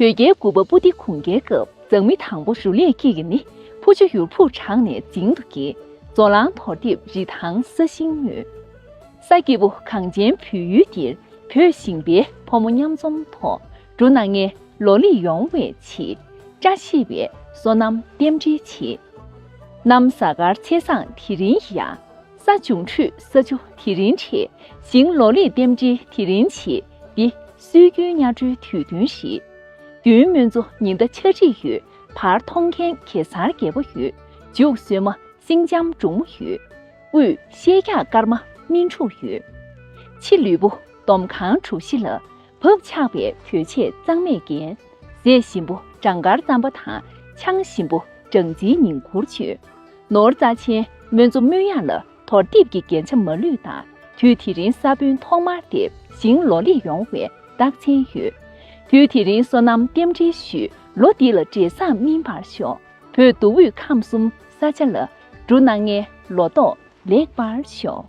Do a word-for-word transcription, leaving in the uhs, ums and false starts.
དོལ་རྒྱལ་དགུ་པ་སྤུ་ལྡེ་གུང་རྒྱལ་སྐབས་མཛངས་མི་དང་པོ་རུ་ལས་སྐྱེས་ཀྱི་ནི་ཕུ་ཆུ་ཡུར་ཕུག་བྲག་ནས་འཛིང་དུ་གྱེས། ཛོ་ལང་དོར་འདེབས་རི་ཐང་ས་ཞིང་ཉོས། ས་སྐྱིད་པོ་གངས་ཅན་བོད་ཡུལ་འདིར། བོད་ཞིང་པའི་ཕོ་མོ་མཉམ་འཛོམས་ཐོག་འབྲུ་སྣ་ལྔའི་ལོ་ལེགས་ཡོང་བའི་ཆེད། བཀྲ་ཤིས་པའི་སོ་ནམ་རྟེན་འབྲེལ་བྱེད། གནམ་གཟའ་སྐར་ཚེས་བཟང་དེ་རིང་ཡ། ས་འབྱུང་འཕྲོད་ས་ཆུ་དེ་རིང་འཕྲད། ཞིང་ལོ་ལེགས་རྟེན་འབྲེལ་དེ་རིང་བྱེད། འདི་སྲོལ་རྒྱུན་གཉའ་སྒྲོལ་དུས་སྟོན་རེད། མདུན་སྨོན་མཚོ་ཉི་ཟླ་ཆ་རིགས་ཡོད། བར་མཐོང་མཁན་གེ་སར་རྒྱལ་པོ་ཡོད། མཇུག་སོས་མ་སེང་ལྕམ་འབྲུག་མོ་ཡོད། དབུས་ཤེལ་རྒྱག་སྐར་མ་སྨིན་དྲུག་ཡོད། ཕྱི་ལུས་པོ་འདོམ་གང་གྲུ་བཞི་ལ། བབ་ཆགས་པའི་དོས་ཆས་གཙང་མས་བརྒྱན། ཟས་ཞིམ་པོ་བྲང་དཀར་རྩམ་པ་དང་། ཆང་ཞིམ་པོ་སྦྲང་རྩིའི་ཉིང་ཁུར་མཆོད། ནོར་རྩ་ཆེན་སྨོན་མཚོ་སྨོན་གཡང་ལ། དོར་འདེབས་ཀྱི་རྒྱན་ཆ་མ་ལུས་དང་། དུས་དེ་རིང་ས་བོན་ཐོག་མར་འདེབས། ཞིང་ལོ་ལེགས་ཡོང་བའི་རྟགས་མཚན་ཡོད། དུས་དེ་རིང་སོ་ནམ་རྟེན་འབྲེལ་ཞུས། ལོ་འདི་ལ་འབྲས་བཟང་སྨིན་པར་ཤོག་བོད་མདོ་དབུས་ཁམས་གསུམ་ས་ཆ་ལ། འབྲུ་སྣ་ལྔའི་ལོ་ཏོག་ལེགས་པར་ཤོག